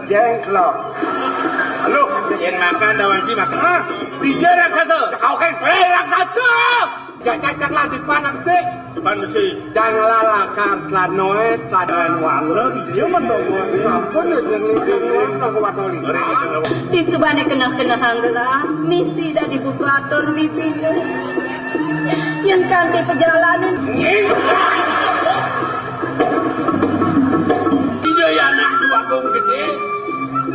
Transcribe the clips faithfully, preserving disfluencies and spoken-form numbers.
Jengklok. Halo, yang makan dawan jimat. Ah, dia raksasa. Kau kan, eh, raksasa. Gak cacak lah di panam sih. Depan besi. Jangan lala kar telah noe, telah dan wala dia mendongol. Sampun ya, jangan lihat yang luar, telah kuat oli. Di subane keneh-keneh anggelah, misi dah dibuka atur mipine. Yang kanti perjalanan. Tidak ya anak dua kong gede.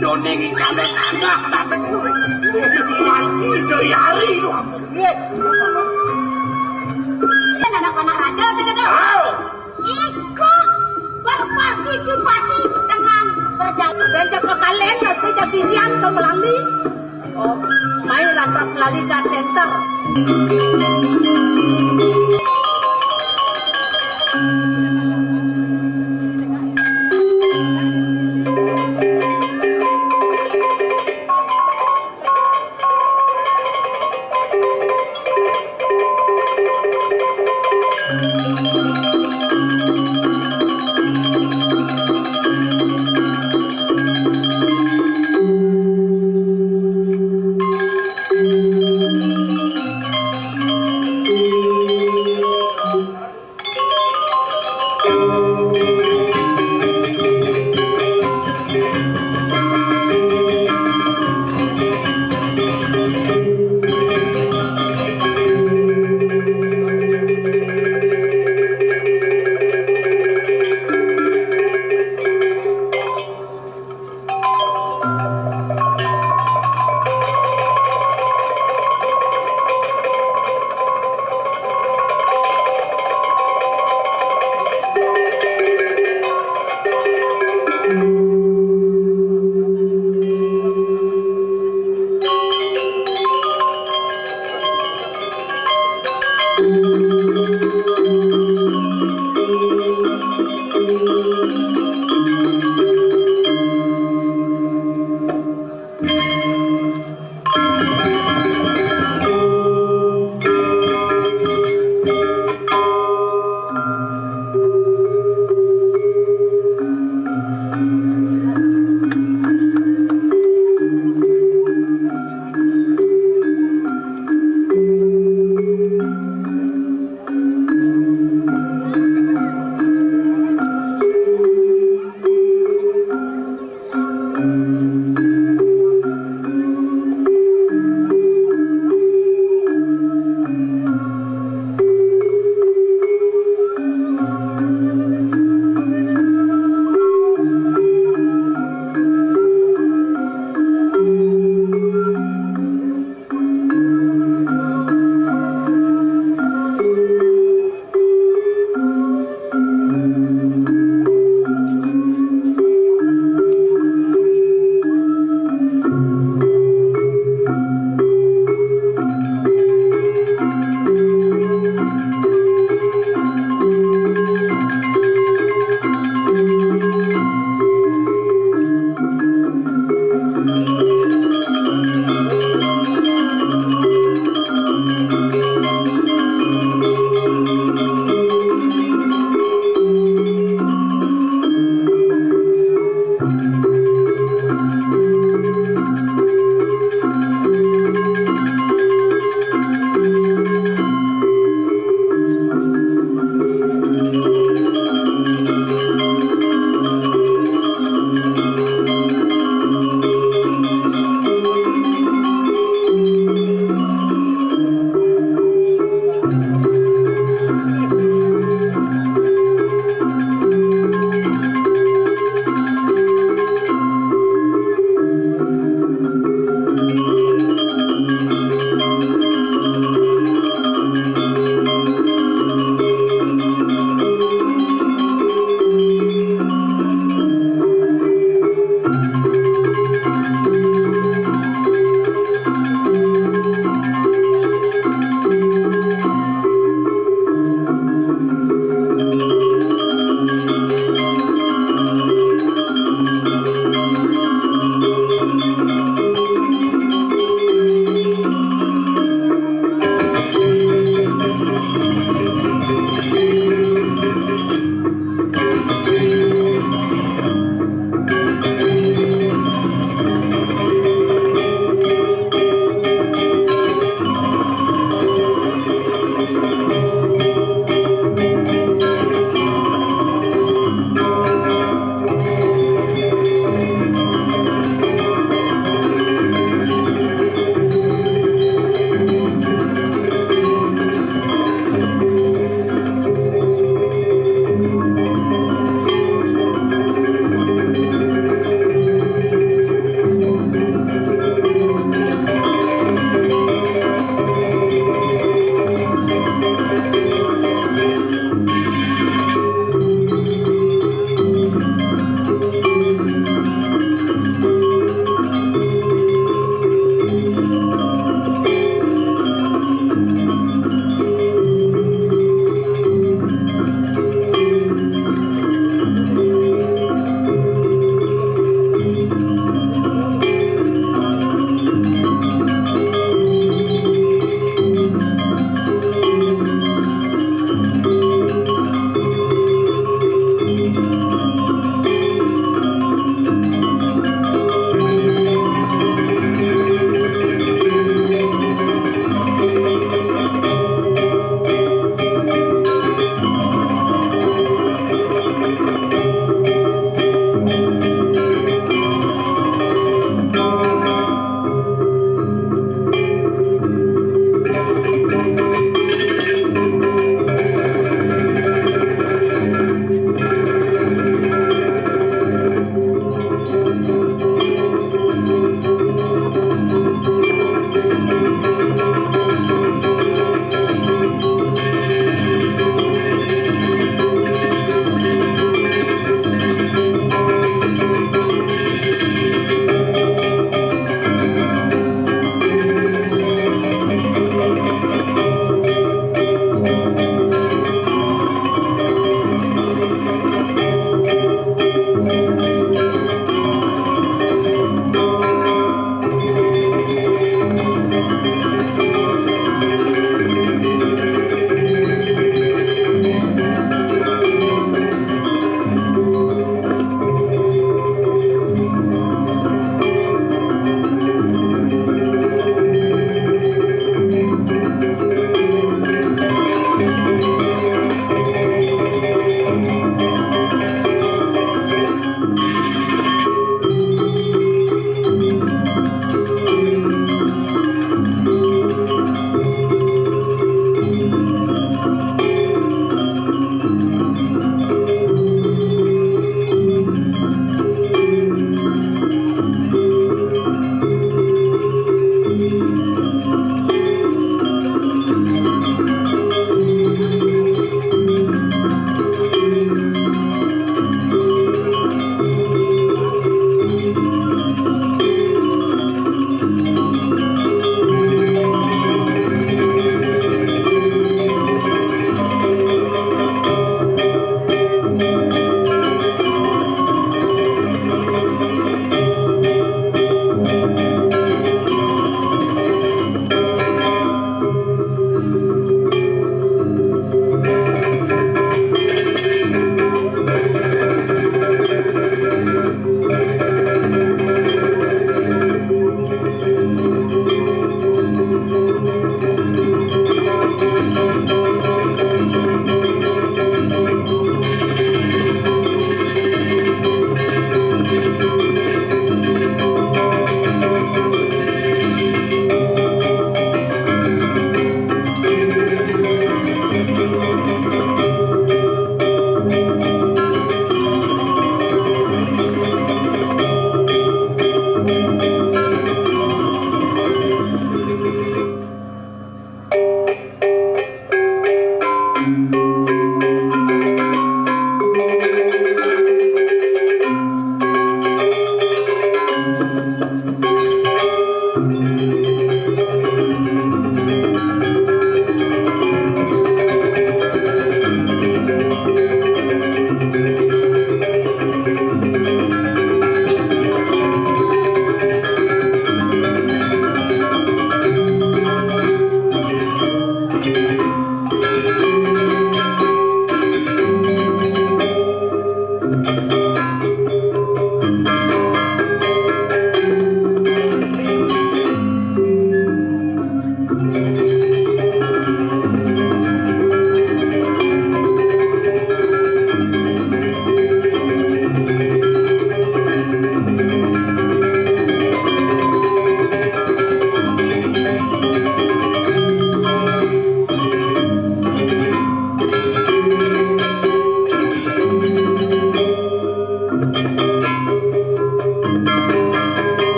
Doni kita tanah, tapi manti dari hari lu. Anak-anak raja saja dah. Ikut berpartisipasi dengan berjalan. Dan ke kalian, saya jadi Dian ke Melandi. Oh, main lantas lali ke center.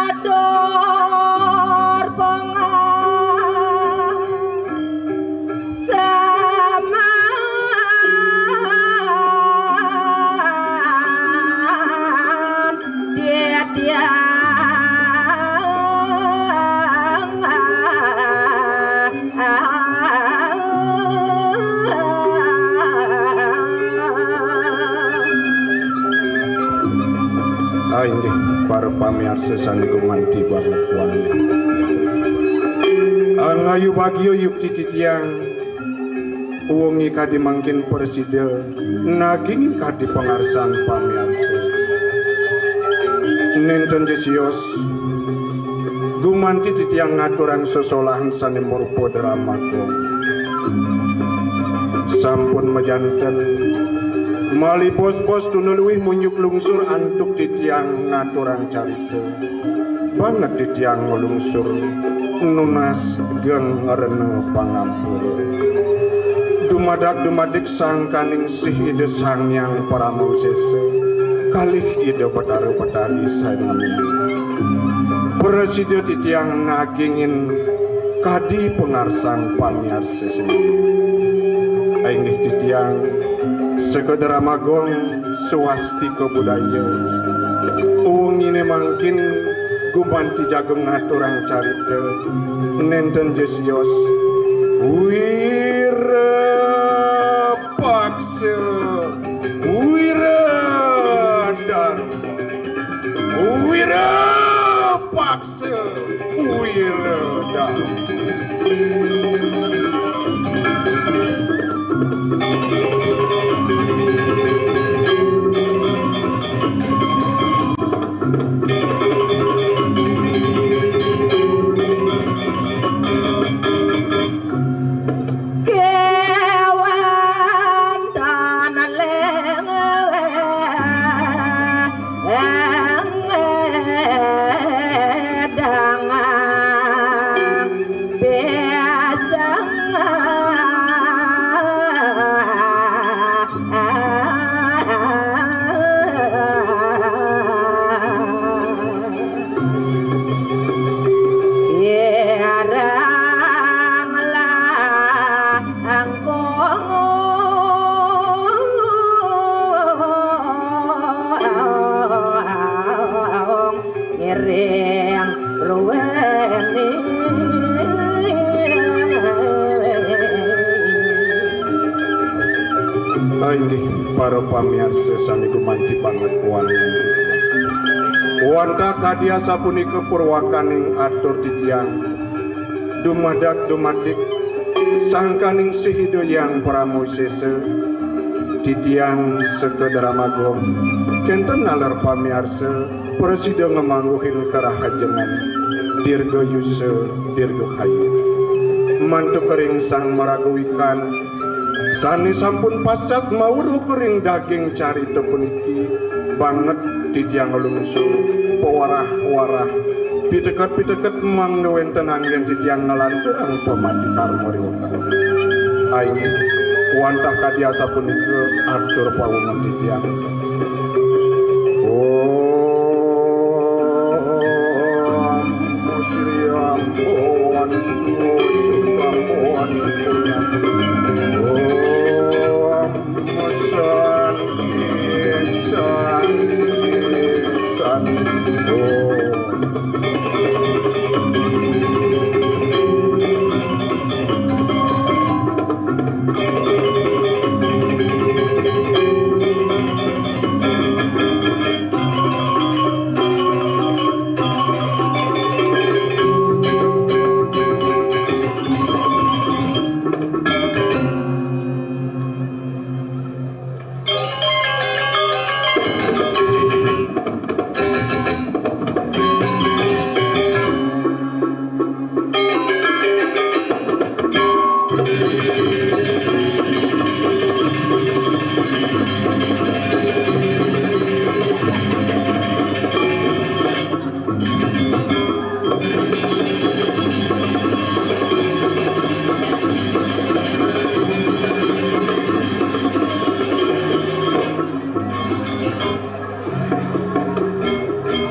Atur pengasaman didiang. Ah, inggih, para pamiarsa sané gumanti banget wani. Angayu bagya yukti titiang. Wengi kadi mangkin prasida nagingin kadi pangarsan pamiarsa. Nénten ja sios gumanti titiang ngaturang sesolahan sané marupa Drama Gong. Sampun majanten malih bos-bos tuna luih munjuk lungsur antuk titiang ngaturang carita. Banget titiang nglungsur nunas geng rena pangampura. Dumadak dumadik sangkaning sih Ida Sang Hyang Paramawisesa kalih Ida Batara Batari sanamian. Prasida titiang nagingin kadi pangarsan pamiarsa. Inggih titiang, Sekadramagong swastika budaya. Wenginé mangkin gumanti jaga ngaturang carita. Nénten ja sios Wirapaksa, Wiradarma, Wirapaksa. Wiradarma. Kéwanten lengeh. Angkong ngiring ruweni. Inggih para pamiarsa sané gumanti banget wangi. Wantah kadi asapunika purwakaning atur titiang. Dumadak dumadik sangkaning sih Ida Hyang Paramawisesa, titiang Sekadramagong kénten naler pamiarsa prasida ngamangguhin karahajengan dirgayusa dirgahayu. Mantuk ring Sang Maraga Wikan, sané sampun pascat maweruh ring daging carita puniki, banget titiang nglungsur pawarah-warah, piteket-piteket mangda wénten anggén titiang nglanturang pamati karma ri wekas. Inggih, wantah kadi asapunika atur pawungan titiang. Om Sri Ambowantu Sukambowantu. Om Santi, Santi, Santi. Om.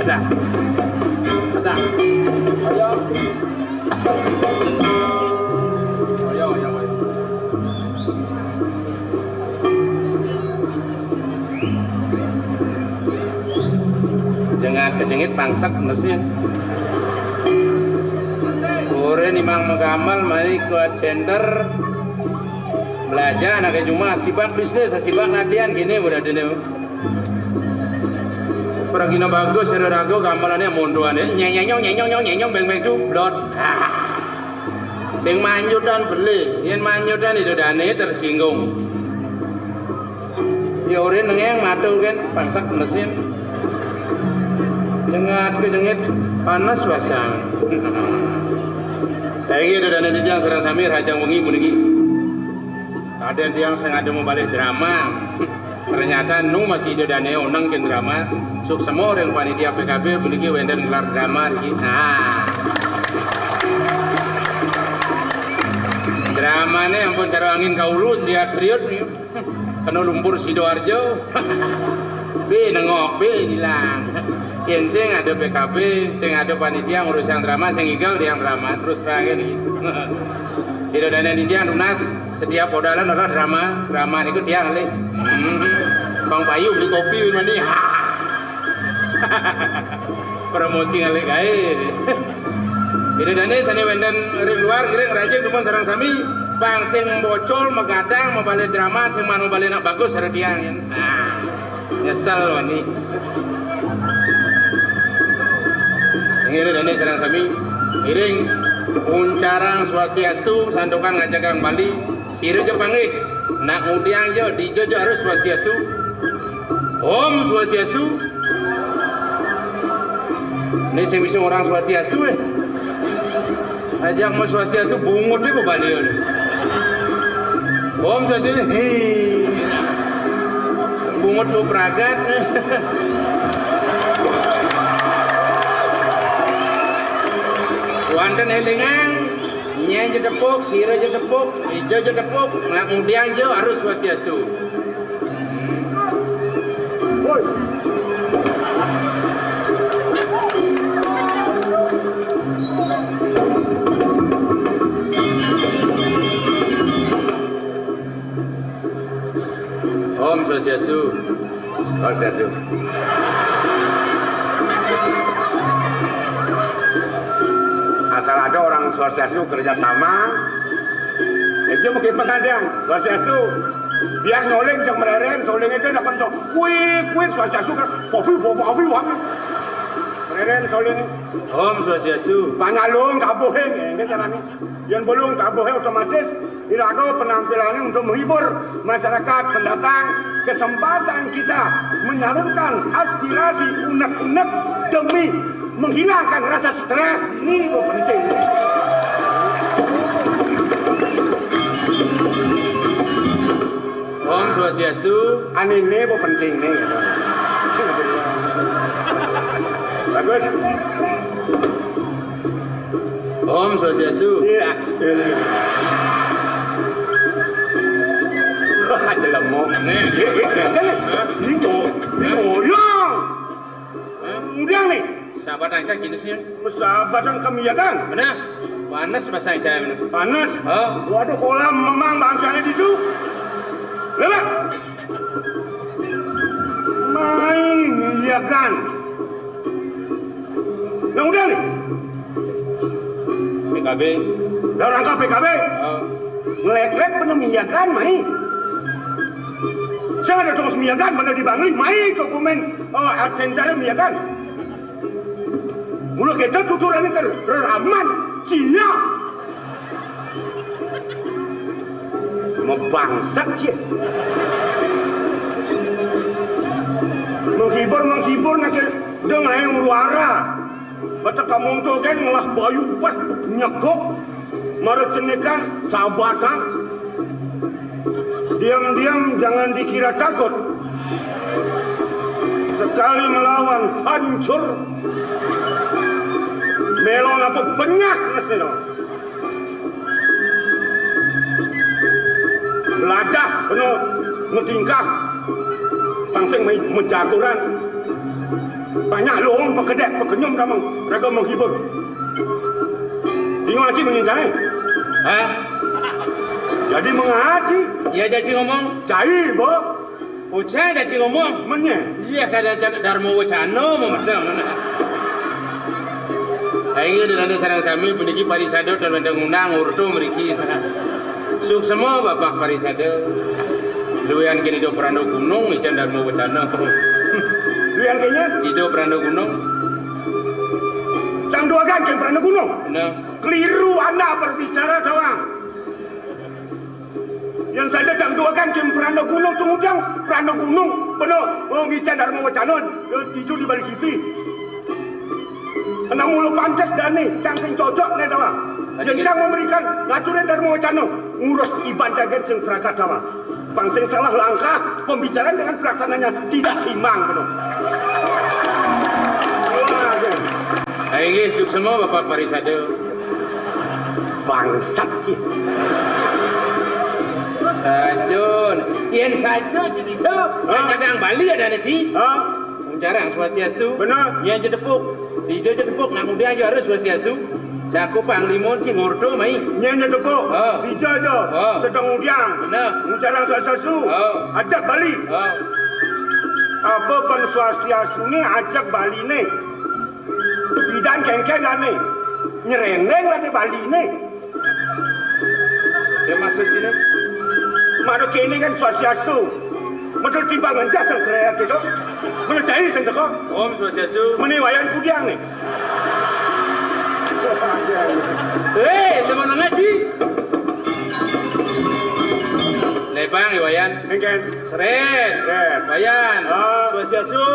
Ada. Ada. Ayo. Ayo, ayo, ayo. Jengat kejengit pangsak mesin. Ore nimang magamel mari ke center. Belajar anak cuma sibak bisnis, sibak latihan gini udah dene. Pragina bagus, ada ragu gamelannya munduan ya. Nyenyong, nyenyong, nyenyong, beng, beng, dublot. Ah. Sing manyutan beli, yén manyutan Ida Dané tersinggung. Ya ora nengeng matur kan, pangsak mesin. Jengat ke jengit, panas basang. Saiki Ida Dané titiang sareng sami rahajeng wengi puniki. Kadén tiang sing ada mau balik drama. Ternyata nu masih Ida Dané oneng kén drama. Suksema ring panitia P K B puniki wénten gelar drama iki. Nah. Dramané ampun cara angin kaulu seriat-seriut nih. Kena lumpur Sidoarjo. Bé nengok, bé ilang. Yén sing ada P K B, sing ada panitia ngurusan drama, sing igel tiang drama terus terang ngene iki. Ida Dané titiang tunas setiap odalan ora drama, drama niku tiang ngalih. Hmm. Bang Bayu beli kopi mani. Promosi ngalih gaé. Ida Dané sané wénten ring luar ngiring rajin dumun sareng sami. Bang sing bocol magadang mabalik drama, sing manu balik nak bagus sareng tiang. Nah, nyesel mani. Ngiring Dané sareng sami. Ngiring uncarang swastiastu, santukan ngajagang Bali. Sira ja panggih, nak ngudiang ja, dija ja harus swastiastu. Om Swastiastu. Ini sing bisa orang swastiastu eh. Ajak mau swastiastu bungut itu balian. Om Swastiastu. Hei. Bungut mau pragat. Wonten élingan, nyai ja tepuk, sira ja tepuk, ija ja tepuk, nak ngudiang ja harus swastiastu. Om Swastiastu. Swastiastu. Asal ada orang swastiastu kerja sama, itu mungkin pengadian swastiastu. Biar nyoling jeng mereren, soling itu dapat tuh. Kuik, kuik, swastiastu kan. Kopi, kopi, kopi, kopi. Mereren, soling. Om Swastiastu. Panyalung, kabuhin, ya, ini caranya. Yang belum kabuhin otomatis, iraga penampilannya untuk menghibur masyarakat pendatang, kesempatan kita menyalurkan aspirasi unek-unek demi menghilangkan rasa stres. Ini kok penting. Om Swastiastu. Aneh nih kok penting nih. Bagus. Om Swastiastu. Iya. Wah, jelemo. Nih. Ini kok, ini kok, ya. Kemudian nih. Sahabat angsa gitu sih. Sahabat yang kemiyakan. Benar. Panas bahasa Jawa ini. Panas. Oh. Waduh, kolam memang bangsanya itu. Lewat. Main miyakan. Nah, udah nih. P K B. Lah, rangka P K B. Oh. Ngelek-lek bener miyakan, mai. Saya ada terus miyakan, bener di Bangli, mai ke komen. Oh, absen cara miyakan. Mula kita tuturannya ke reraman, Cina. Mau bangsat sih. Menghibur, menghibur, nak udah nggak yang muara. Bata kamonto kan ngelah bayu, bah, nyegok. Mara cenekan, sabatan. Diam-diam jangan dikira takut. Sekali melawan, hancur. Melon apa banyak mesti no. Beladah penuh metingkah. Pangsing me-, mejaguran. Banyak lowong pekedek, pekenyum damang. Raga menghibur. Bingung aja mencintai. Hah? Jadi mengaji. Iya, jadi ngomong. Cai, bo. Ucap jadi ngomong. Menye. Iya, kada cak Dharma Wacana, memedang. Ayo, dan ada sarang sami, puniki parisada, dan ada ngundang, urtu, meriki. Suksema, Bapak parisada. Luwihan kini do Pranda Gunung, ican Dharma Wacana. Luwihan kini? Ido Pranda Gunung. Sang dua kan, Pranda Gunung. Nah. Keliru Anda berbicara, Dawang. Yang saja jam dua kan jam Prana Gunung, tunggu jam Prana Gunung, penuh. Oh, bisa Dharma Wacana, itu di balik situ. Kena mulu pantes dan nih, cang sing cocok nih, Dawang. Yang cang memberikan ngaturin Dharma Wacana, ngurus iban jagat sing pragat, Dawang. Bang sing salah langkah, pembicaraan dengan pelaksananya tidak simbang, penuh. Wah, deh. Inggih, suksma Bapak Parisada. Bangsat, Ci. Saja. Yén saja, Ci, bisa. Hah? Kan kadang Bali adané, Ci. Hah? Ngucarang swastiastu. Bener. Nyén cedepuk. Dija cedepuk, nak ngudiang ya harus swastiastu. Cakupang limun, Ci, ngordo mai. Nyén cedepuk. Oh. Dija aja. Oh. Sedeng ngudiang. Bener. Ngucarang swastiastu. Oh. Ajak Bali. Oh. Apa kon swastiastuné ajak Baliné? Pidan kéngkén lané. Nyerendeng lané Baliné. Ya, maksud sini? Mara kéné kan swastiastu. Metu timbang endah sing kreat gitu. Metu jai sing teko. Om Swastiastu. Meni wayan kudiang nih. Eh, demen ngaji. Lebang ya, Wayan. Engken. Seret. Seret. Wayan. Ah. Swastiastu.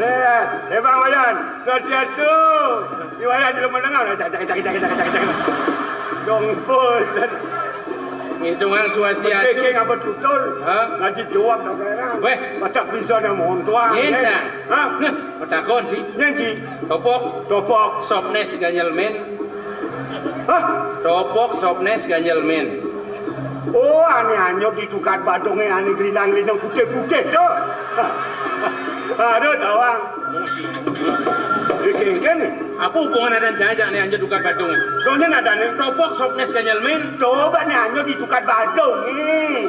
Seret. Lebang Wayan. Swastiastu. Di Wayan di demen dengar. Cak, cak, cak, cak, cak, cak, cak. Dong bosen. Ngitungan swastiastu. Kéngkén apa tutur? Hah? Ngaji jawab dong kaya. Wéh. Macak bisa nang mohon tuang. Nyén, Cang. Hah? Nah, petakon sih. Nyén sih. Topok. Topok. Sopnés ganjel mén. Hah? Topok sopnés ganjel mén. Oh, ané anyot di tukad badungé, ané gelindang-gelindang putih-putih to. Aduh, Dawang. Iki kéngkén nih. Apa hubungan ada jaja nih anyot tukad badungé? Dongnya adané. Topok sopnés ganjel mén. Coba nih anyot di tukad badungé.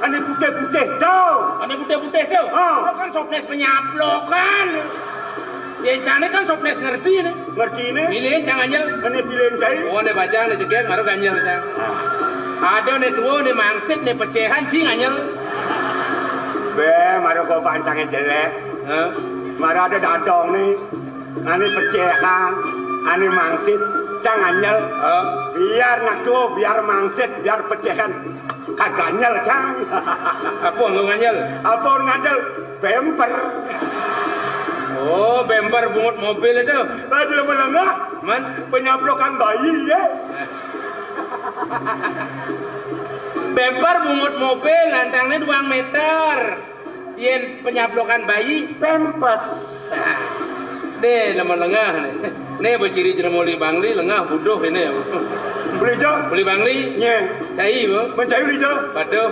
Ané putih-putih to. Ané putih-putih to? Oh. Lo kan sopnés penyaplokan. Yén cangé kan sopnés ngerti né. Ngerti né? Pilih cang anyel. Ané pilih cai. Oh, né bajang né jegég, mara ganjel cang. Ah. Ada né tua, né mangsit, né pecéhan, cing anyel. Bé, mara kok pancangé jelék. Hah? Mara ada dadong né. Ané pecéhan, ané mangsit, cang anyel. Hah? Biar nak tua, biar mangsit, biar pecéhan. Kagak anyel, Cang. Apa nggo nganyel? Apa nganyel? Bemper. Oh, bemper bungut mobil itu. Aduh, menengah. Man? Penyaplokan bayi, ya. Bemper bungut mobil, lantangnya dua meter. Yén penyaplokan bayi, pempes. Deh, nama lengah nih. Né beciri jelema uli Bangli, lengah buduh ini. Beli jo? Uli Bangli? Nyé. Cai, Bu. Mencai beli jo? Waduh.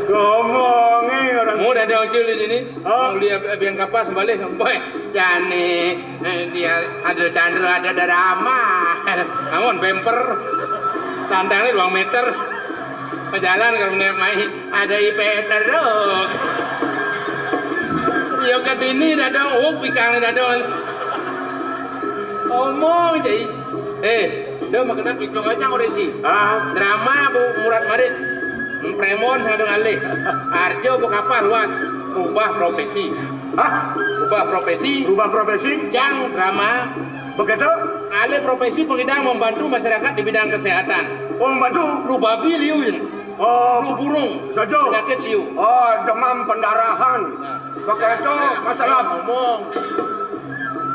Ngomongnya orang. Mau ada uli di sini? Oh. Uli abi-, abian kapas balik. Boy, jani, eh, dia ada Chandra, ada Darama. Namun bemper. Tantangnya dua meter. Pejalan kalau naik mai, ada ipe terus. Ya ke dini dadong, oh, pikang dadong. Omong, Cai. Eh, dah makan kita aja orang, Ci. Ah. Drama Bu Murad Marit. Premon sing ada ngalih. Arjo apa kapah luas. Ubah profesi. Hah? Ubah profesi. Ubah profesi? Cang drama. Begitu? Alih profesi pengidang membantu masyarakat di bidang kesehatan. Oh, membantu? Flu babi liu ini. Oh, flu burung. Saja. Penyakit liu. Oh, demam pendarahan. Nah. Begitu, masalah. Ngomong.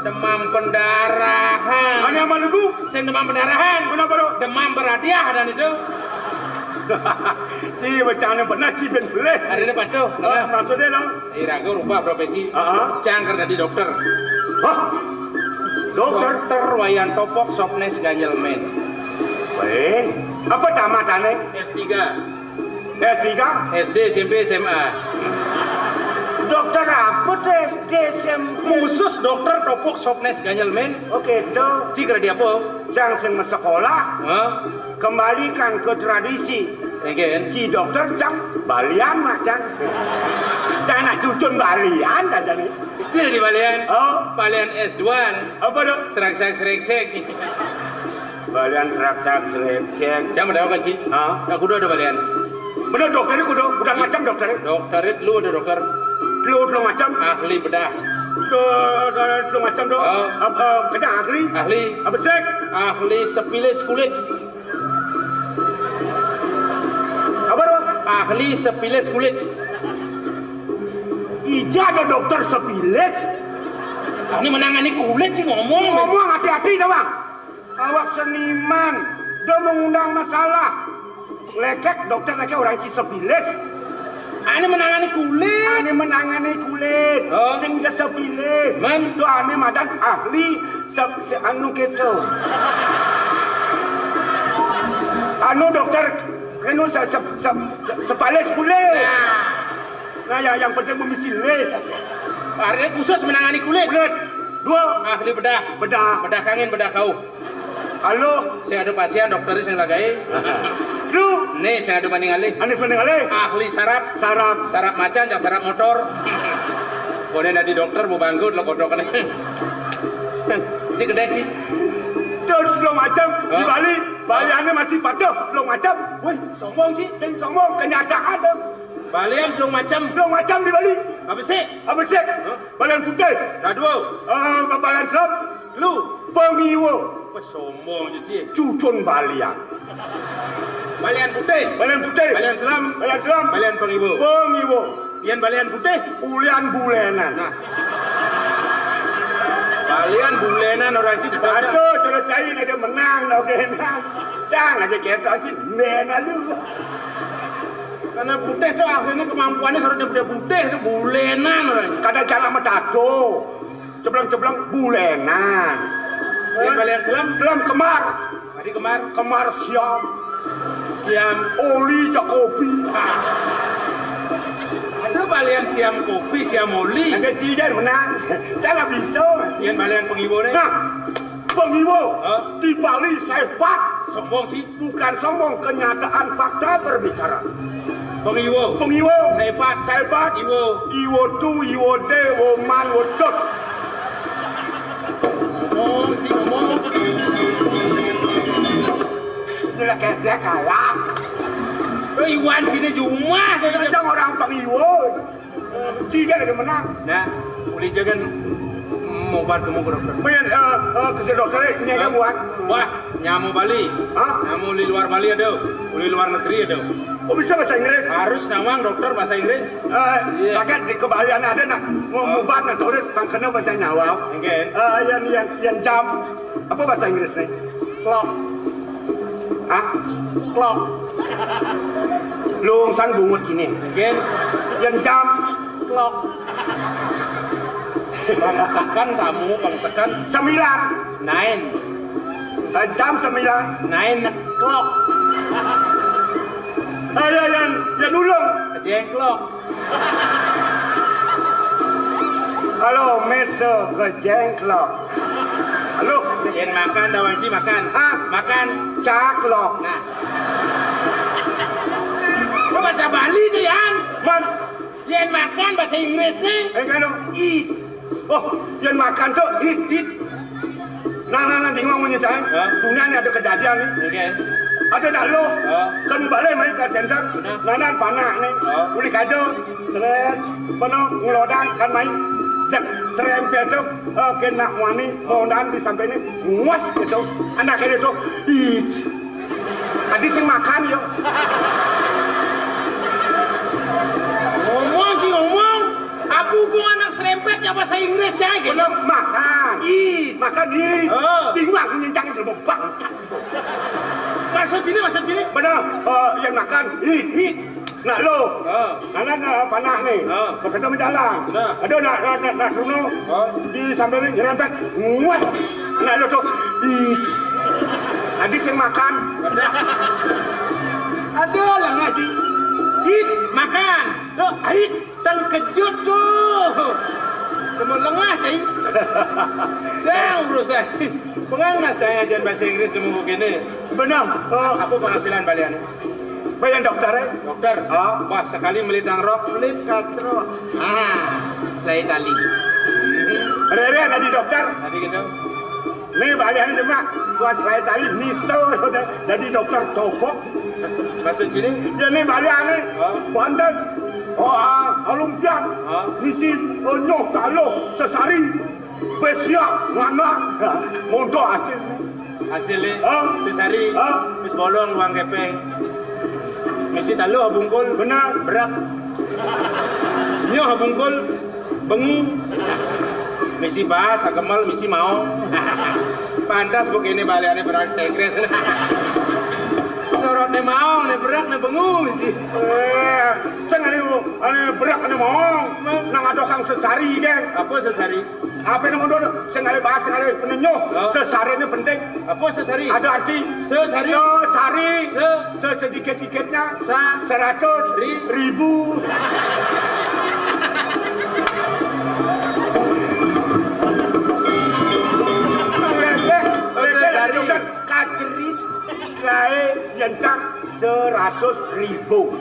Demam pendarahan. Ané sama lagu? Sing demam pendarahan. Kenapa, Dok? Demam berhadiah dan itu. Ci, bacaan yang benar, Ci, ben boleh. Ada apa tuh? Oh, maksudnya, no? Iraga rubah profesi. Heeh. Cang keur dadi dokter. Hah? Dokter? Dokter Wayan Topok Sopnés Ganjel Men. Wéh, apa tamatané? S tiga. S tiga? S D, S M P, S M A. Dokter apa tuh S D, S M P? Khusus dokter Topok Sopnés Ganjel Men. Oke, dok. Ci keur dadi apa? Cang sing sekolah. Hah? Kembalikan ke tradisi. Engken. Ci dokter cang balian mah cang. Cang nak cucun balian aja nih. Ci di balian. Oh. Balian S dua. Apa dong? Serak-serak sereksek. Balian serak-serak sereksek. Cang ada apa, Ci? Hah? Aku udah ada balian. Bener dokter itu udah, udah macam dokter. Dokter itu lu ada dokter. Lu telung macem. Ahli bedah. Telung macem tu. Ahli. Ahli. Apa sih? Ahli sepilis kulit. Apa tu? Ahli sepilis kulit. Ija ada dokter sepilis. Ini menangani kulit sih ngomong. Ngomong hati-hati dah, Bang. Awak seniman, dia mengundang masalah. Lekek, dokter lekek orang Cisepilis. Ane menangani kulit. Ane menangani kulit. Oh. Sing Cisepilis. Men. Tu ane madan ahli se, se anu gitu. Anu dokter, anu se, se, se, se, sepalis kulit. Nah. Nah, yang, yang penting memisi list. Artinya khusus menangani kulit. Kulit. Dua. Ahli bedah. Bedah. Bedah kangin, bedah kau. Halo. Saya ada pasien, dokter saya lagi. Lu. Nih, saya ada banding alih. Anis banding alih. Ahli sarap. Sarap. Sarap macan, jak sarap motor. Boleh nanti dokter mau bangkrut lo kodok nih. Cik gede cik. Terus lo macam di Bali. Bali ane masih patuh lo macam. Wih, sombong cik. Sing sombong, kenyataan dong. Balian telung macem. Telung macem di Bali. Apa sih? Apa sih? Hah? Balian putih. Dah dua. Eh, balian selam. Lu. Pengiwo. Wah, sombong je, Cik. Cucun balian. Balian putih. Balian putih. Balian selam. Balian selam. Balian pengiwo. Pengiwo. Yang balian putih. Ulian bulenan. Nah. Balian bulenan orang Cik. Aduh, selesai aja menang, dah menang. Jangan aja kita Cik, main aja. Karena putih tuh akhirnya kemampuannya sudah putih-putih tuh bulenan orang. Kadang cara metato, cebleng-cebleng bulenan. Yang balian selam? Selam kemar. Tadi kemar? Kemar siam. Siam. Oli Jakobi. Ada balian siam kopi, siam oli. Ada tidak menang. Cara bisa. Yang balian pengibo nih? Nah, pengibo. Hah? Di Bali sepat. Sombong sih. Bukan sombong, kenyataan fakta berbicara. Pengiwo. Pengiwo. Sepat. Sepat. Iwo. Iwo tu, iwo de, wo man, wo dot. Ngomong sih ngomong. Ini lah kerja kalah. Lo Iwan sini cuma. Macam orang pengiwo. Tiga lagi menang. Nah, uli jangan mau obat kamu ke dokter. Main, eh, eh, ke dokter, eh, ini ada buat. Wah, nyamu Bali. Hah? Nyamu di luar Bali ada, di luar negeri ada. Oh, bisa bahasa Inggris? Harus nawang dokter bahasa Inggris. Eh, iya. Sakit di kebalian ada nak mau obat nak terus tang kena bahasa nyawa. Oke. Eh, yang yang yang jam apa bahasa Inggris nih? Clock. Hah? Clock. Lungsan bungut sini. Oke. Yang jam clock. Bangsakan kamu, bangsakan. Sembilan. Nine. Eh, jam sembilan. Nine o'clock. Ayo, yang, yang ulung. Jengklok. Halo, Mister Kejengklok. Halo. Yang makan, dawan ci makan. Hah? Makan. Caklok. Nah. Lo bahasa Bali tuh, Yan. Man. Yang makan bahasa Inggris nih. Eh, kan, dong. Eat. Oh, yang makan tuh eat, eat. Nah, nah, nah, bingung punya saya. Hah? Punya nih ada kejadian nih. Oke. Ada dah lo. Hah? Kan balik main ke center. Nah. Nah, nah, panak nih. Hah? Uli kajo. Seret. Penuh ngelodan kan main. Jek, serempet tuh. Eh, kena wani. Hah? Mondan di sampai ini. Nguas gitu. Anak ini tuh. Eat. Tadi sing makan yo. Ngomong sih ngomong. Aku gua anak serempet ya bahasa Inggris ya gitu. Bener, makan. Ih. Makan ih. Oh. Bingung aku nyencang itu mau bangsat. Maksud sini, maksud sini. Bener, eh, yang makan. Ih, ih. Nak lo. Oh. Anak, anak panah nih. Oh. Berkata dalam. Nah. Aduh, nak, nak, nak, nak, Bruno. Oh. Di sambil ini nyerempet. Nguas. Anak lo tuh. Ih. Tadi sing makan. Aduh, lah ngaji. Ih, makan. Lo, ih, terkejut tuh. Kamu lengah, cai. Saya urus saya. Pengang saya ajaran bahasa Inggris semua begini. Benar. Oh. Apa penghasilan balian? Bayang dokter, eh? Dokter. Ah. Wah, sekali melihat rok, melihat kacro. Ah, saya tali. Rere ada di dokter. Tadi gitu. Nih balian cuma buat saya tali mister udah jadi dokter toko. Maksud sini? Ya nih balian nih. Oh. Banten. Oh, ah, alumpian. Hah? Misi, eh, nyoh taluh sesari. Bes siap, ngana. Mondo hasil. Hasilné? Hah? Sesari. Hah? Wis bolong luang kepeng. Misi taluh bungkul. Bener. Berak. Nyoh bungkul. Bengi. Misi bas, sagemel, misi maong. Pantes bukiné baliané berak tegres. Nurutné maong, né berak, né bengi misi. Eh, sing ané, ané berak, ané maong. Nang ada kang sesari, kan? Apa sesari? Apa nang ada? Sing ané bahas, sing ané penenyo. Oh. Sesariné penting. Apa sesari? Ada arti. Sesari. Sesari. Se- Sesedikit-dikitnya. Sa- Seratus. Ri- Ribu. Lebih, lebih sesari. Kacerit. Kae yencang seratus ribu.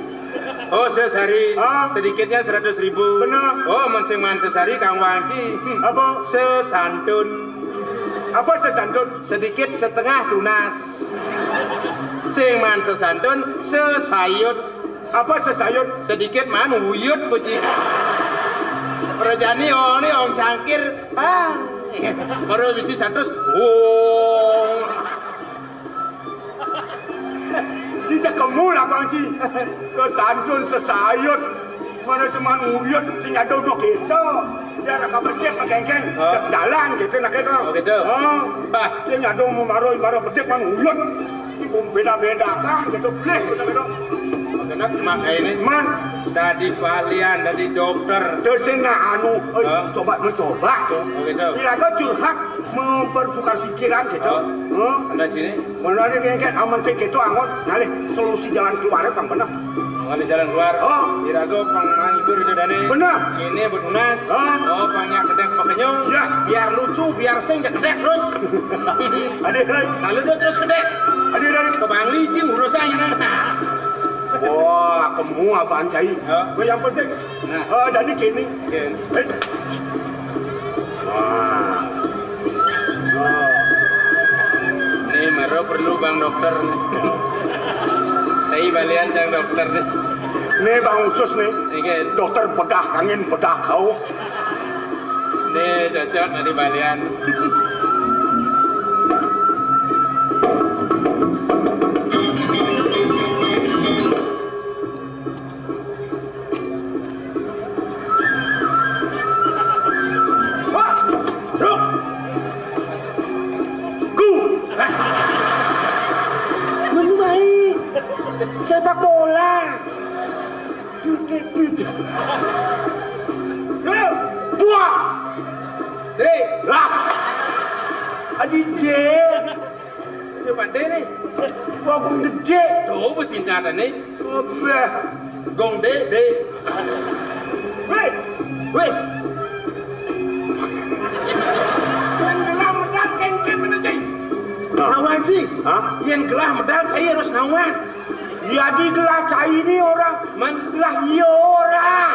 Oh, sesari. Ah. Sedikitnya seratus ribu. Bener. Oh, men sing maan sesari Kang Wangci. Hmm. Apa? Sesantun. Apa sesantun? Sedikit setengah tunas. Sing maan sesantun, sesayut. Apa sesayut? Sedikit maan uyut, Buci. Rejani ong né ong cangkir. Ah. Baru bisi satus. Wong. Kita kemu lah, Bang Ji. Sesantun, sesayut. Mana cuman uyut, sing ada udah kita. Dia nak bedik, pakai kan. Oh. Jalan gitu, nak gitu. Oh, gitu. Oh. Bah. Sing ada mau marah, marah bedik, man uyut. Ibu beda-beda kan, gitu. Bleh, gitu, gitu. Makanya, makanya ini. Man. Dadi balian, dadi dokter. Terus sing nak anu, eh, hah? Coba mencoba. Oh, gitu. Iraga curhat, mempertukar pikiran gitu. Oh. Hah? Ada sini. Menurut dia kayak aman sih gitu, angon. Ngalih solusi jalan keluarnya, Bang, bener. Ngalih jalan keluar. Oh. Iraga pang menghibur itu, Dani. Bener. Ini buat tunas. Oh. Oh, pang nyak kedek pakenyong. Ya. Biar lucu, biar sing nyak kedek terus. Ada, ada. Kalau dia terus kedek. Ada, ada. Ke Bangli, Cing, urusannya, nah. Wah, kemu apaan, Cai? Ya. Gue yang penting. Nah. Eh, jadi gini. Oke. Eh. Wah. Wah. Nih, maro perlu Bang Dokter. Saya balian Cang Dokter nih. Nih, Bang Usus nih. Oke. Dokter bedah, kangen bedah kau. Nih, cocok tadi balian. Wah, Ruk. Gu. Menu baik. Sepak bola. Duduk, duduk. Duduk. Buah. Dek. Lah. Adi dek. Siapa dek nih? Wah, gong gede. Tuh, singkatan nih. Obah. Gong dek, dek. Weh. Weh. Yang gelah medal kengkeng bener, Cai. Nah. Nawan sih. Hah? Yang gelah medal saya harus nawan. Jadi gelah cai ini orang. Man? Gelah iya orang.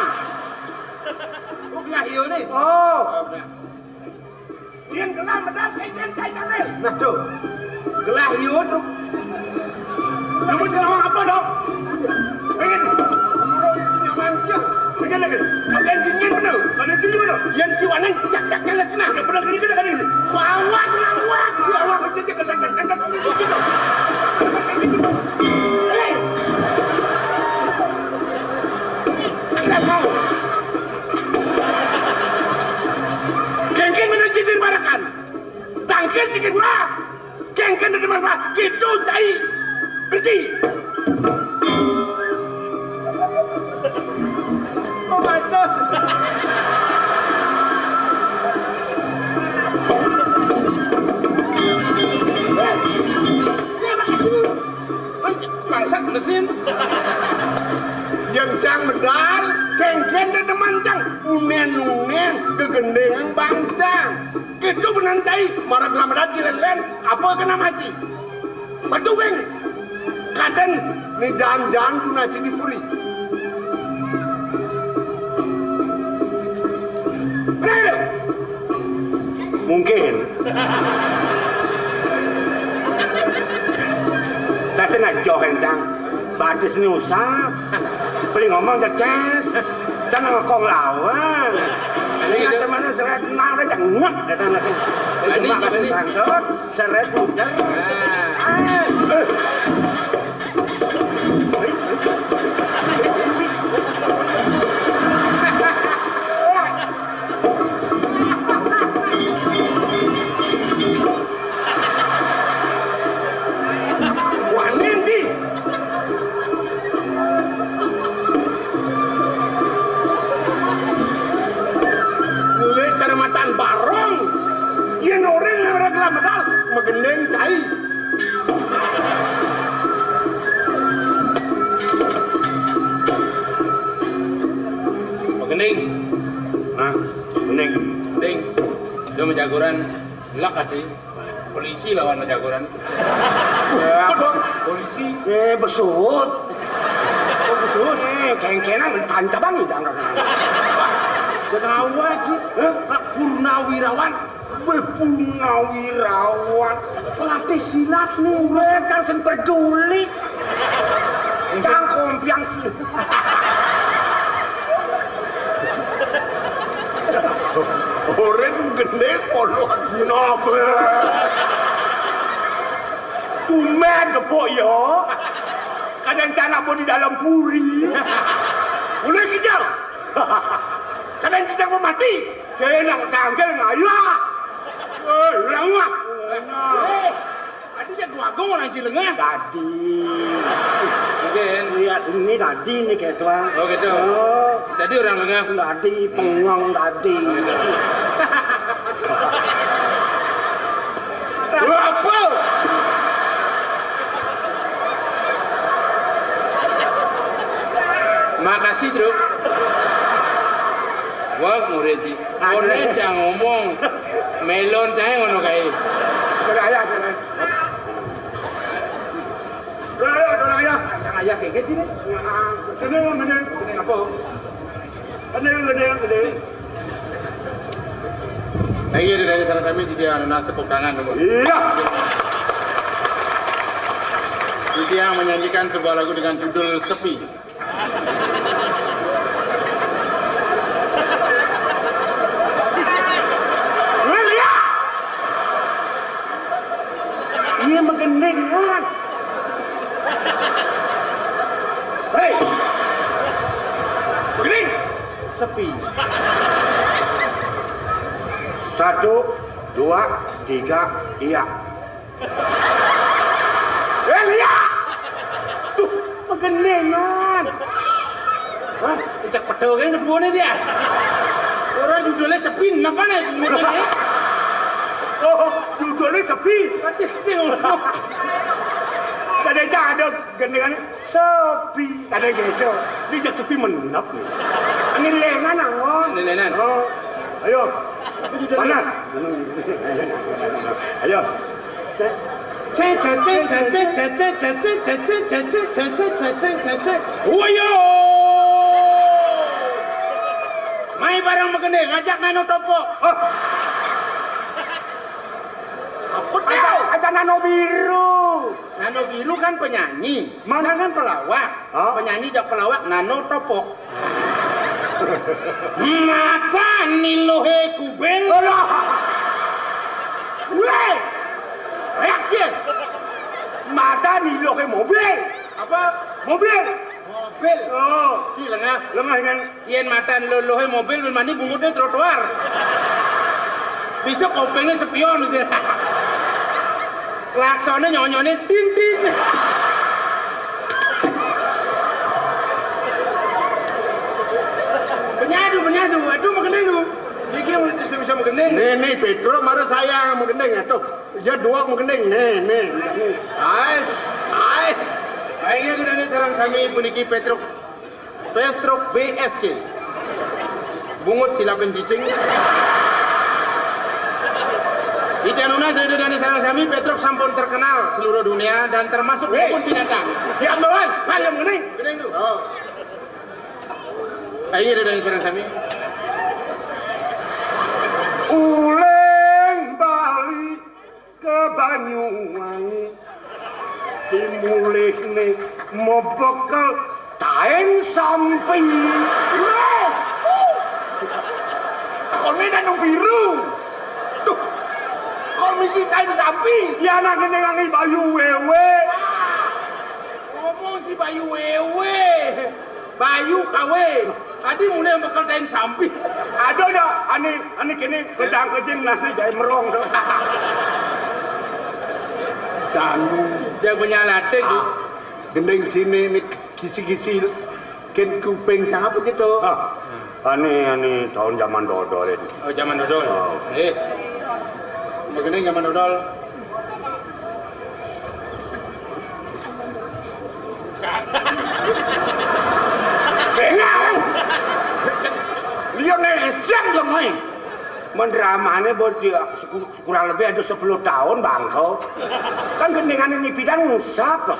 Oh, gelah iya nih. Oh. Oh, benar. Yang gelah medal kengkeng cai tangan. Nah, tuh. Gelah iya tuh. Lu mau ceramah apa, Dok? Pengen. Nyaman sih. Pengen lagi. Pengen dingin bener. Pengen dingin bener. Yang ciwanan cak-cak jalan tengah. Udah pernah gini, gini, gini. Wawak, wawak. Si awak. Kengkeng mana jadi barakan? Tangkil dikit mah. Kengkeng dari mana? Gitu, cai. Berhenti. Oh, mantap. Masak mesin. Yang cang medal, kengkeng dedeman cang. Unen-unen, gegendengan bangcang. Gitu benan cai, marak lamadan cilelen, apa kena maci? Betul, Beng. Kaden, ni jalan-jalan tu naci di puri. Kenapa? Mungkin. Saya nak joh kencang. Batis ni usah. Beli ngomong cecés, jangan ngokong lawan. Ini ada mana seret, mau aja ngek, datang langsung. Itu ini makan ini sangsot, seret muter. Wah, nanti. Mulai cara matan barong. Yen orang ngarep medal, megendeng cai. Megendeng. Nah, megendeng. Ding. Dia menjagoran. Lak ati. Polisi lawan jagoran. Ya, apa? Polisi. Eh, besut. Oh, besut. Eh, kengkenan tancabang di dangkal. Kenapa sih? Hah? Purnawirawan. Purnawirawan. Pelatih silat nih. Mereka sen peduli. Cang kompiang sih. Orang gede polo. Nobe. Tumben gepuk ya. Kadang canak pun di dalam puri. Mulai kijang. Kadang kijang mau mati. Saya nak tanggal ngayah. Eh, lengah. Eh, tadi jago agung orang Cilengah. Tadi. Mungkin. Iya, ini tadi nih kayak tuan. Oh, gitu. Oh. Tadi orang Lengah. Tadi, pengong tadi. Oh, gitu. Apa? Makasih, Truk. Wah, murid sih. Murid yang ngomong. Melon saya ngono kae. Ora ayah, ora ayah. Ora ayah, ora ayah. Yang ayah kayak gini. Nah, ini, ini, ini apa? Ini, ini, ini. Nah, iya, dari sareng sami, Cici, anu, nas, tepuk tangan dulu. Iya. Cici yang menyanyikan sebuah lagu dengan judul Sepi. Iya, lihat. Iya, megending, kan? Hei. Megending. Sepi. Satu, dua, tiga, iya. Eh, lihat. Tuh, megendingan. Hah? Cek pedel kan keduanya dia. Orang judulnya Sepi, apa nih judulnya? Oh, judulnya Sepi. Pasti sih ngono. Tadi aja ada gendengan Sepi. Tadi gitu. Ini jadi sepi menep nih. Ini lenan, Angon. Ini lenan. Oh. Ayo. Panas. Ayo. Woyo. Mai bareng megene ngajak Nano Topo. Oh. Apa dia? Ada, ada Nano Biru. Nano Biru kan penyanyi. Mana kan pelawak? Hah? Penyanyi jak pelawak Nano Topok. Mata nilohe kubil. Alah. Weh. Reaksi. Mata nilohe mobil. Apa? Mobil. Mobil. Oh. Si lengah. Lengah kan. Yen matan lolohe mobil, ben mani bungutne trotoar. Bisa kopengnya spion sih. Klaksonnya nyonyone din din. Penyadu, penyadu. Aduh, megendeng lu. Iki yang bisa, bisa megendeng. Nih, nih, Pedro, mara saya megendeng, aduh. Ya, dua megendeng. Nih, nih, nih. Ais, ais. Baiknya kita ini sareng sami puniki Petruk. Petruk B S C. Bungut silap cicing. Icanuna saya dan sareng sami, Petruk sampun terkenal seluruh dunia dan termasuk kebun binatang. Siap, Bang. Ayo, megendeng. Megendeng tuh. Oh. Ayo, dan sareng sami. Uleng Bali ke Banyuwangi. Dimulihne mebekel Kain sampi. Weh. Koné anu biru. Duh. Kok misi kain sampi? Ya, anak ini ngangi bayu wéwé. Ngomong si bayu wéwé. Bayu kawé. Adi mulai bekel kain sampi. Ada dah, ané, ané kéné kejang-kejing nasné jaé merong. Dangu. Dia punya latih, Bu. Ah, gending sini nih. Kisi-kisi kén kuping siapa gitu? Ah, ané, ané tahun zaman dodol itu. Oh, zaman dodol. Oh. Eh. Begini zaman dodol. Bengang. Dia nesian lemai. Mendramané bos dia seku-, kurang lebih ada sepuluh tahun bangko. Kan gendingan ini bidang siapa?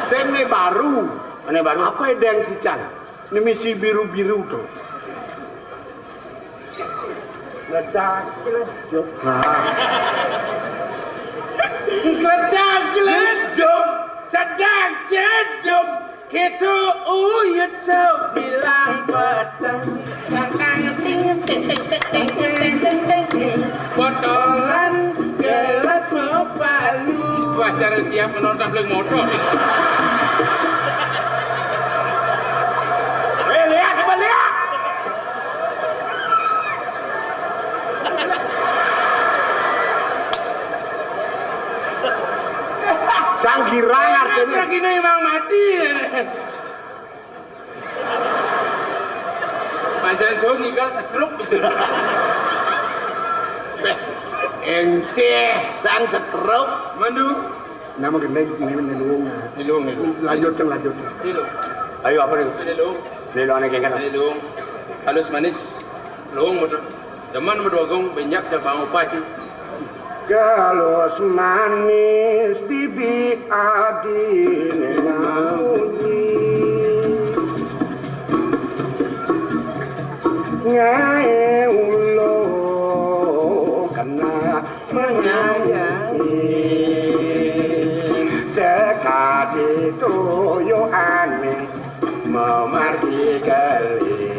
Sene baru. Ané baru. Apa yang sicang? Ini misi biru-biru tuh. Ngedang, ngedang. Nah. Ngedang, ngedang. Sedang jeduk. Kita uyut sebilang petang. Tang, tang, ting, ting, ting, ting. Botolan gelas mau palu. Wah, cara siap menonton beli motor. Eh, lihat, coba lihat. Sang girang artinya. Lagi ini emang mati. Pancen sun ngigal setruk bisa. Beh, enceh, sang setruk. Mandu. Nama gendeng ini, ini luung. Ini luung, ini luung. Lanjutkan, lanjutkan. Ini luung. Ayo, apa nih? Ini luung. Ini luung, ané kéngkén. Ini luung. Halus manis. Luung, betul. Demen medogong, benjak, dan bangun paci. Galus manis bibi adine ngauni. Ngae ulo kena menyayangi. Sekadi toyo aneh memargi gali.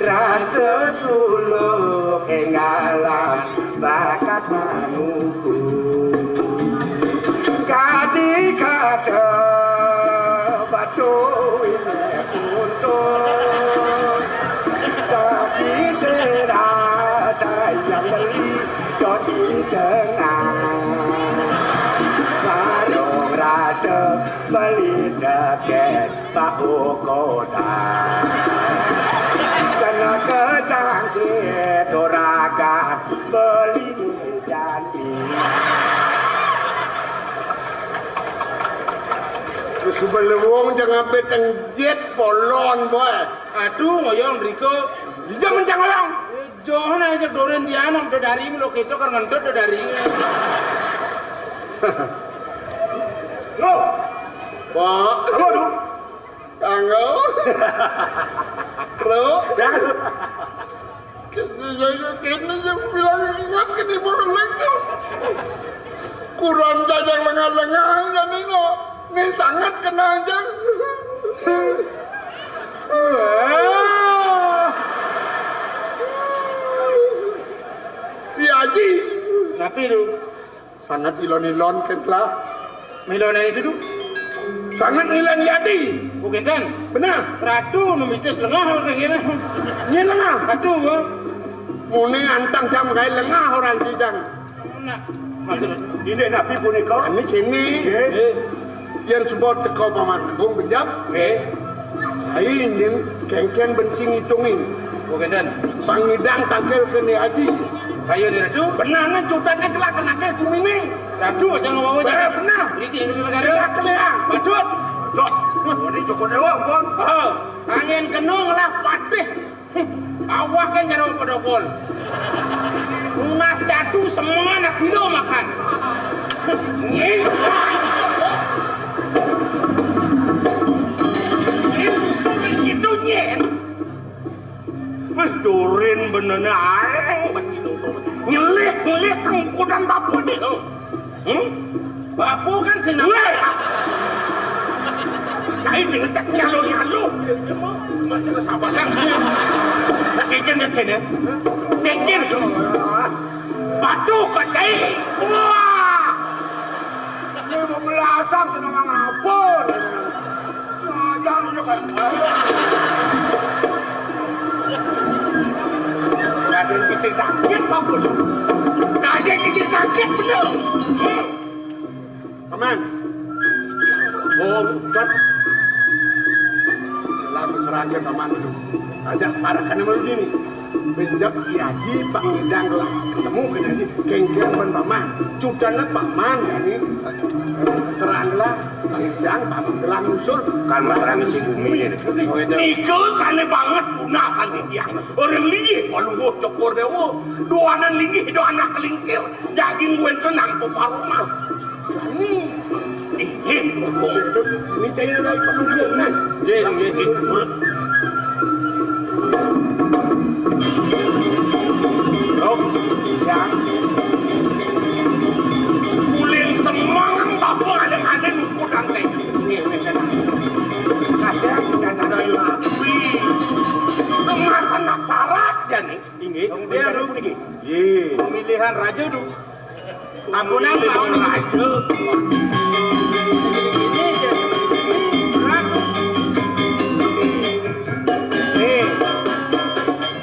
Rasa suluk enggalan bakat manuku. Kadi kata batu ini untuk sakit rasa yang beli di tengah. Barong rasa beli deket Pak Ukoda. Kena ketangkit orakan beli janji. Sebelum jangan beteng jet polon, boy. Aduh, ngoyong, Riko. Dia mencang ngoyong. Johan aja doren dia, nang udah dari, lo kecok kan ngentot udah dari. Lo. Pak. Lo, aduh. Kanggo. Bro. Ya. Kene ya, kene ya, bilang ingat kene boleh lagi. Kurang jajang lengah-lengah, ya, Nino. Ini sangat kena aja. Ya, Haji. Tapi lu. Sangat ilon-ilon ket lah. Milonan itu, Du. Sangat ngilan yadi. Bukan. Benar. Ratu nu mitis lengah orang kene. Ini lengah. Ratu, ha? Mune antang jam gaé lengah orang kijang. Nah, maksud ini nabi punika. Ini kene. Nggih. Yen sebut teko Paman Agung benjap. Nggih. Ai nyen kengken benci ngitungin. Oh, kenten. Pangidang tangkel kene aji. Kayu ni, Ratu. Benane cutatne kelak kenake kumine. Ratu, aja ngomong aja. Bener, bener. Iki negara. Kelak keleang. Badut. Loh, ini Joko Dewa, Bang. Oh, angin kenung lah patih. Awak kan jero pedokol. Lunas catu semua anak gila makan. Nyen. Nyen. Itu nyen. Wis doren benene ae, bet ditutup. Nyelik, nyelik, kengkudan bapu iki, lho. Hmm? Bapu kan sing nang. Weh. Ai, jangan tak nyalo-nyalo. Macam sabaran sih. Nak kikir ke sini? Kikir. Patuh ke cai. Wah. Ini mau belasang senang ngapun. Ngajar juga. Ada yang bisa sakit apa belum? Ada yang bisa sakit belum? Hmm. Paman. Oh, dah. Lah, mesra aja, Paman, itu. Ada parakan sama lu ini. Benjak Ki Haji, Pak Ngidang lah. Ketemu Ki Haji, geng-geng ban Paman. Cudahnya Paman, ya, ini. Mesra lah. Pak Ngidang, Paman gelang usul. Kan mesra ngisi bumi, ya. Niku sane banget punah sandi tiang. Orang linggih, walau cokor dewa. Doanan linggih, doanan kelincir. Daging gue itu nang peparuma. Ini, ini, ini saya lagi pengen. Nggih, nggih, nggih. Urut. Loh, ya. Ulin semang bapak ada-ada nunggu dan saya. Nggih, nggih, nggih. Kasih, nggih, nggih. Kemasan nak syarat, jani. Inggih. Kemudian, nggih. Pemilihan raja, du. Ampunan, pemilihan raja. Ini, ini, ini, berat. Eh,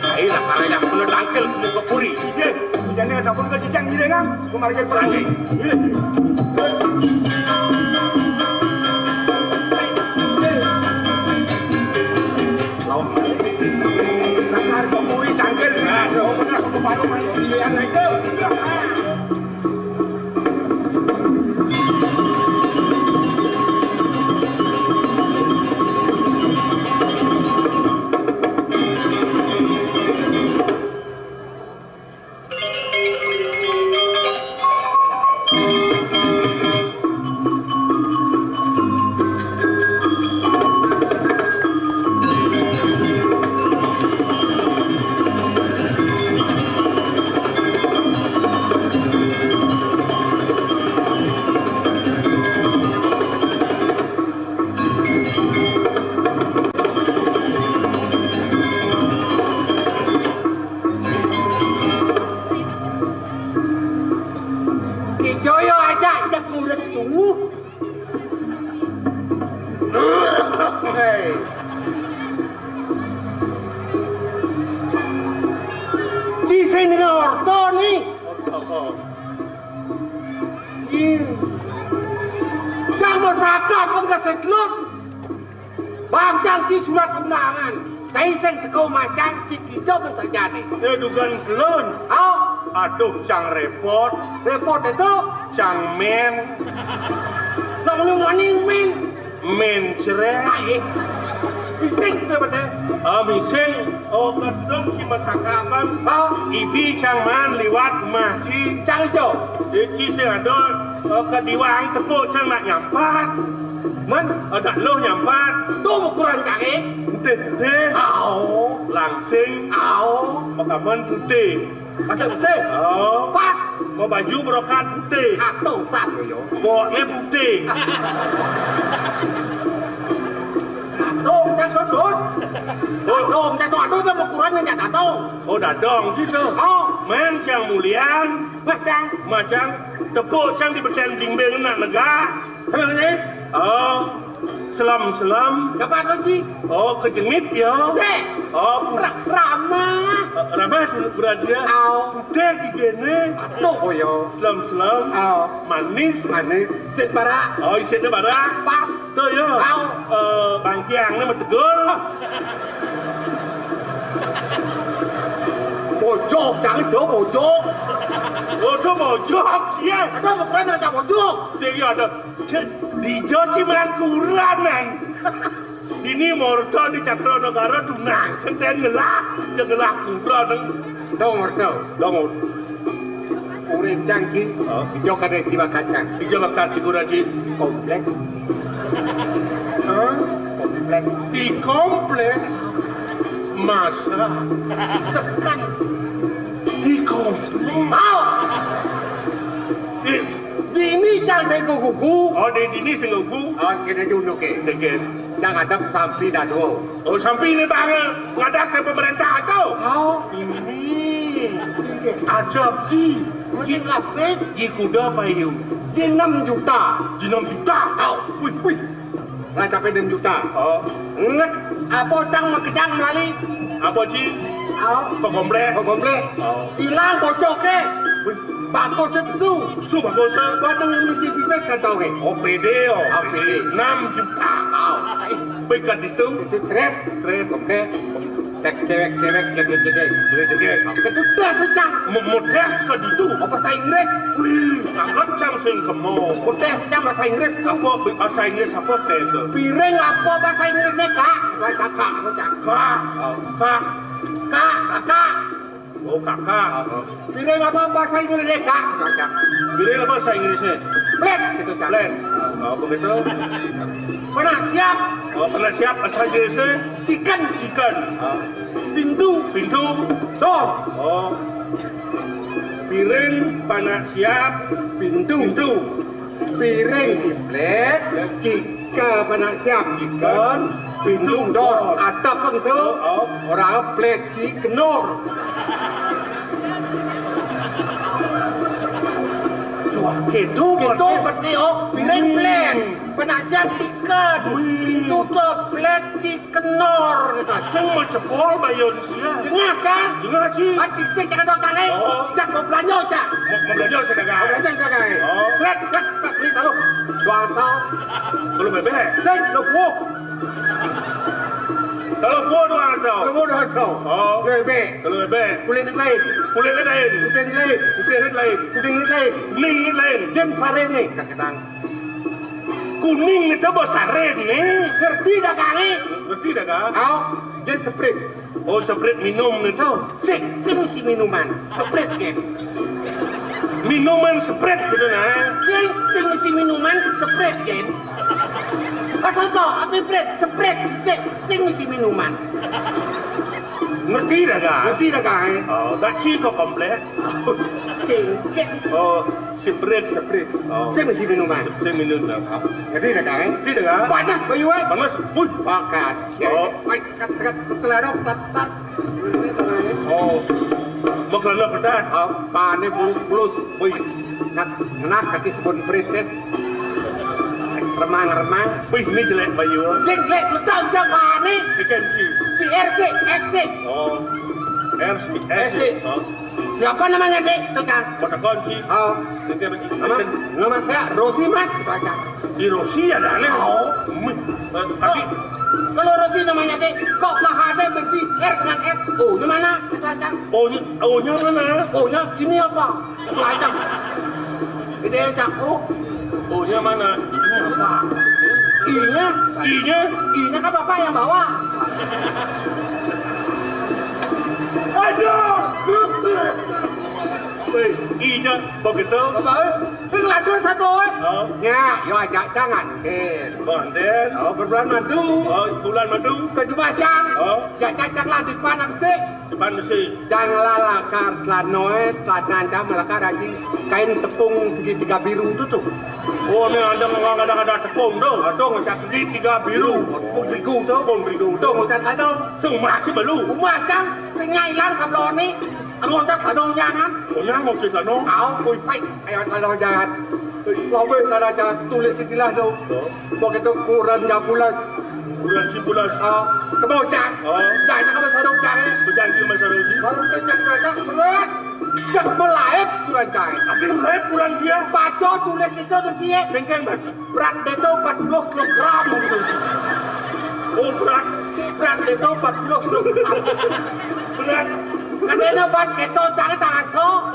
saya lah kalau yang kena tangkil ke muka puri. Iya, hujannya tak pun ke cicang gini kan, kemarin perang. Iya. Lawan. Nang harga kuwi cangkir. Nah, coba pernah aku baru main pilihan aja. Kejaya ajak cek murid sungguh. Hei. Ci sing dengan orto ni. Ih. Cang masakat pun kesedlut. Bang, cang ci surat undangan. Saya sing teko macam ci kita pun sajane. Ya, dugan kelon. Au. Aduh, cang repot. Repot itu? Cang men. Nang lu mani men. Men cerai. Ai. Bising tu betul. Ah, bising. Oh, kebetulan si masakapan. Ah. Ibi cang man liwat rumah ci. Cang ijo. Eh, ci sing ada, eh, ke diwang tepuk cang nak nyampat. Man? Eh, nak loh nyampat. Tu ukuran cang, eh? Enteh, enteh. Au. Langsing. Au. Makaman putih. Pakai putih. Oh. Pas. Mau baju brokat putih. Atong san yo. Bokne putih. Atong cang sudut. Oh. Atong cang tu, aduh, dia ukurannya cang atong. Oh, dadong situ. Oh. Men cang mulian. Macam. Macam tepuk cang di beten blimbing nak negak. Emang ni? Oh. Selam-selam. Dapat lagi. Oh, kejengit ya. Dek. Oh, pu- Ra- Rama. Ramah tu berada. Au. Putih gigene. Aduh, oh ya. Selam-selam. Au. Manis. Manis. Sit barak. Oh, isitnya barak. Pas. Tu ya. Au. Eh, bangkiang ni betegul. Ah. Bojok, jangan tu bojok. Oh, tu bojok, sial. Ada ukuran ada bojok. Sini ada. Cek, dija ci melangkuranan. Dini morta di Cakra Negara tunang. Senten ngelah, je ngelah kuranan. Dong, morta. Dong. Urang cang ci, oh. Ijo kada ci bakacang. Ijo bakal ci gura ci. Komplek. Hah? Komplek. Di komplek. Masa. Sekan. Di komplek. Au. Di Dini Sing gugu. Oh, di dini sing gugu. Oh, kéné junduk é. Dikit. Yang ada sampi dadua. Oh, sampi ini banget. Ngadas ke pemerintah atau? Oh. Ini. Ada ji. Masih lapis. Ji kuda apa yuk? Ji enam juta. Ji enam juta. Oh. Wih, wih. Lah capek enam juta. Oh. Ingat, apa cang makejang melali? Apa ji? Oh. Kok komplek? Kok komplek? Oh. Hilang bocoknya. Wih. Bagus itu su. Su bagus. Buat yang misi pipis kan tahu kan? Oh, pede oh. Oh, pede. Enam juta. Oh. Baik kan itu? Itu seret. Seret. Komplek. Cek cewek-cewek jadi jadi. Jadi jadi. Ketutas cang. Mau tes ke itu. Oh, bahasa Inggris. Wih, angkat cang sing kemo. Mau tes cang bahasa Inggris. Apa bahasa Inggris apa tes? Piring apa bahasa Inggrisnya, Kak? Baca Kak, baca Kak. Oh. Kak. Kak, Kakak. Oh, Kakak. Piring apa bahasa Inggrisnya, Kak? Baca. Piring apa bahasa Inggrisnya? Plate, gitu, Cak. Plate. Oh, begitu. Pernah siap? Oh, pernah siap bahasa Inggrisnya? Chicken. Chicken. Oh. Pintu. Pintu. Door. Oh. Piring panak siap. Pintu. Pintu. Piring di plate, chicken panak siap chicken, pintu door. Atau pun tu, oh, orang plate si kenor. Wah, gitu. Gitu berarti, oh, piring plate, panak siap chicken, pintu door, plate si kenor gitu. Sing mau cepol bayun sia. Dengar kan? Dengar ji. Hati tik jangan dong tangai. Oh. Jak mau belanja cak. Mau, mau belanja sedekah. Mau belanja sedekah. Oh. Seret, seret, seret, beli taruh. Dua asau. Kalau bebek. Sing, lo buah. Kalau buah dua asau. Kalau buah dua asau. Oh. Bebek. Kalau bebek. Kulit lain. Kulit lain. Putih lain. Putih lain. Kuning lain. Kuning lain. Jin sare nih, kaketang. Kuning itu bahasa Ren nih. Ngerti dah kali? Ngerti dah kak? Au, jin seprit. Oh, seprit minum itu. Sik, sing isi minuman, seprit kan. Minuman seprit gitu nah. Sing, sing isi minuman, seprit kan. Ah, sosok, apa seprit? Seprit, sik, sing isi minuman. Ngerti dah kak? Ngerti dah kak? Oh, dah ci kok komplek. Oke, oke. Oh, seprit. Seprit. Oh. Sing isi minuman. Sing minum dah. Ngerti dah kak? Ngerti dah kak? Panas bayu eh. Panas. Wih. Pakat. Oh. Sekat, sekat, teladok, tat, tat. Oh. Maklana pedat. Oh, pane bulus-bulus. Wih. Ngat, ngenak kaki sebun perit, kan? Remang-remang. Wih, ini jelek, Bayu. Sing jelek, letak jam pane. Ikan si. Si R C, S C. Oh. R C, S C. S C. Oh. Siapa namanya, Dek? Tukang. Mau tekan si. Oh. Nama, nama saya Rosi, Mas. Gitu aja. Di Rosi ada aneh. Oh. Hmm. Eh, tapi kalau Rosi namanya, Dek, kok Mahade bersih R dengan S? O-nya mana? Gitu aja. O-nya, O-nya mana? O-nya ini apa? Gitu aja. Gede aja. Oh. O-nya mana? Ini apa? I-nya? I-nya? I-nya kan Bapak yang bawa. Aduh. Wih, I-nya begitu. Bapak, eh, ini lagi satu, eh. Oh. Ya, yo ajak jangan. Eh. Konten. Oh, berbulan madu. Oh, bulan madu. Ke Jumah, Cang. Oh. Ya, cacak lah di panam sih. Depan besi. Cang lalakar telanoe, telananca melakar aji kain tepung segitiga biru itu tuh. Oh, ini ada nggak ada ada tepung tuh. Ada ngecas segitiga biru. Tepung terigu tuh. Tepung terigu tuh. Ngecas telano. Sing masih belum. Rumah cang, sing hilang sablone. Ngecas telano jangan. Oh, ya, ngecas telano. Au, kui pai, ayo telano jangan. Lawe telano jangan, tulis istilah tuh. Oh. Begitu kuran jabulas. Bulan Cibulas. Ah, kebocah. Oh. Jangan ke masa dong, jangan. Berjanji sama Saroji. Baru kerja kerja, seret. Gas melaep kurang cai. Habis melaep kurang dia. Baca tulis itu tuh cie. Bengkeng banget. Berat itu empat puluh kilogram gitu. Oh, berat. Berat itu empat puluh kilogram. Berat. Katanya buat keto jangan tak aso.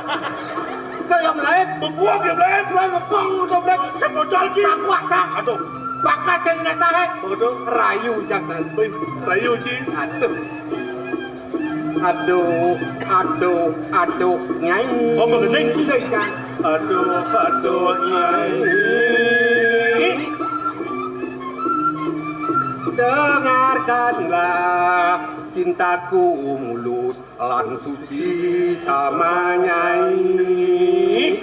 Kau yang melaep. Bebuang yang melaep. Melaep bepong udah melaep. Saya bocor, Ci. Tak kuat, Cak. Aduh. Bakat yang datang, eh. Bodoh. Rayu jangan. Wih, rayu, Ci. Aduh. Aduh, aduh, aduh, Nyai. Oh, begending, Ci. Aduh, aduh, Nyai. Dengarkanlah cintaku mulus lang suci sama Nyai.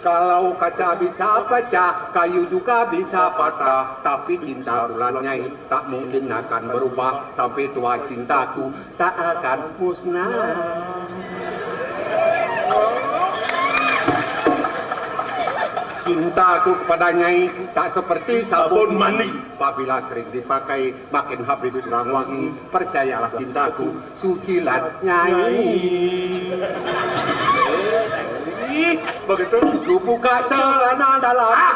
Kalau kaca bisa pecah, kayu juga bisa patah, tapi cinta bulat nyai tak mungkin akan berubah, sampai tua cintaku tak akan musnah. Cintaku kepada nyai tak seperti sabun mandi, apabila sering dipakai makin habis kurang wangi. Percayalah cintaku, sucilah nyai. Ih, begitu. Ku buka celana dalam. Ah!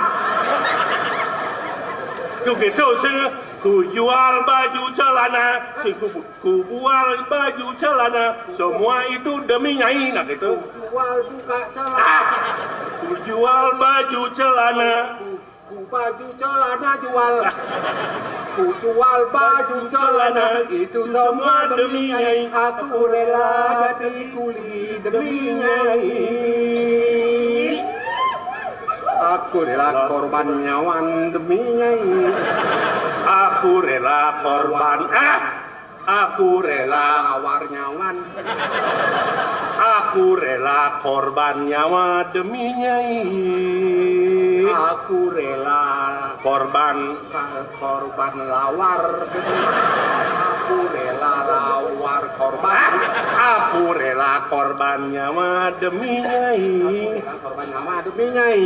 Ku gitu sih, ku jual baju celana, sih ku, ku bual baju celana, semua itu demi nyai, nah gitu. Ku jual buka celana. Ah! Ku jual baju celana. Ku, ku baju celana jual. Ku jual baju celana, itu semua demi nyai. Aku rela jadi kuli demi nyai. Aku rela korban nyawan demi nyai. Aku rela korban, ah, aku rela lawar nyawan. Aku rela korban nyawa demi nyai. Aku rela korban, korban lawar demi. Aku rela lawar korban. Ah, aku rela korban nyawa demi nyai. Aku rela korban nyawa demi nyai.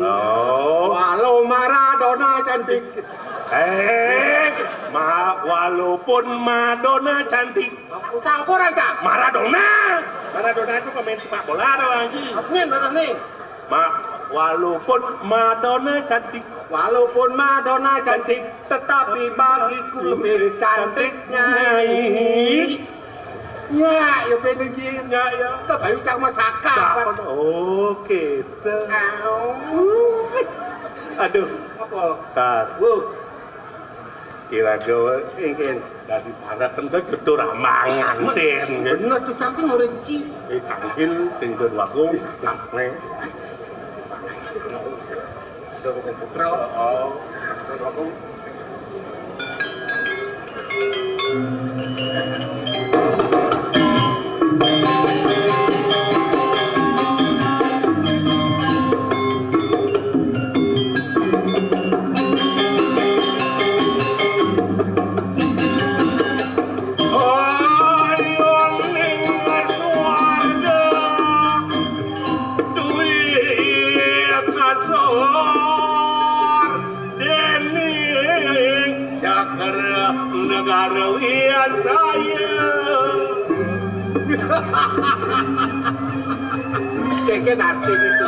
Oh. Walau Maradona cantik. Eh, ma, walaupun Madonna cantik. Siapa orang, Cak? Maradona. Maradona itu pemain sepak bola ada lagi. Apanya Maradona nih? Ma, walaupun Madonna cantik. Walaupun Madonna cantik, tetapi bagiku lebih cantik nyai. Ya, ya bener, Jin. Ya, ya. Kita bayu cang masaka. Oke, tuh. Aduh. Apa? Sat. Wuh. Kira gawe, ingin, daripada kan gue jodoh ramangan, Tin. Bener tuh, cang sih ngurin, Ci. Eh, tangkil, sing don wakung. Bisa, cang. Nih. Don wakung putra. Oh. Don wakung. Ayoning swarga duwe kasor dening Cakra Negara Wiasaya. Keke nanti itu.